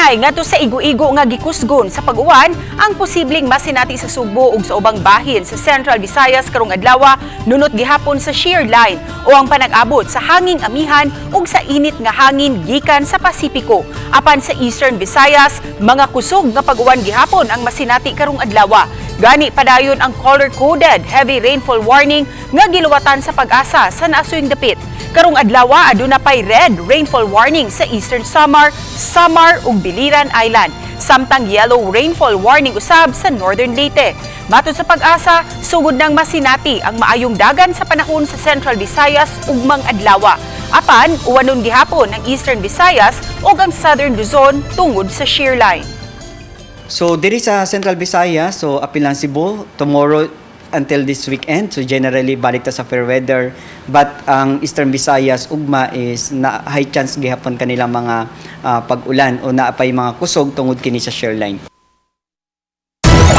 Hinay ngadto sa igo-igo nga gikusgon sa pag-uwan ang posibleng masinati sa Sugbo ug sa ubang bahin sa Central Visayas karong adlaw, nunot gihapon sa shear line o ang panag-abot sa hanging amihan ug sa init nga hangin gikan sa Pasipiko. Apan sa Eastern Visayas, mga kusog nga pag-uwan gihapon ang masinati karong adlaw. Gani padayon ang color-coded heavy rainfall warning nga giluwatan sa Pag-asa sa naasuyng dapit. Karong adlaw, aduna pay red rainfall warning sa Eastern Samar, Samar ug Biliran Island. Samtang yellow rainfall warning usab sa Northern Leyte. Matod sa Pag-asa, sugod nang masinati ang maayong dagan sa panahon sa Central Visayas ugmang adlaw. Apan, uwanon gihapon ang Eastern Visayas ug ang Southern Luzon tungod sa shear line. So diri sa Central Visayas, so apil lang Cebu tomorrow until this weekend. So generally balik ta sa fair weather, but ang Eastern Visayas ugma is na high chance gihapon kanilang mga pag-ulan o naa pay mga kusog tungod kini sa shear line.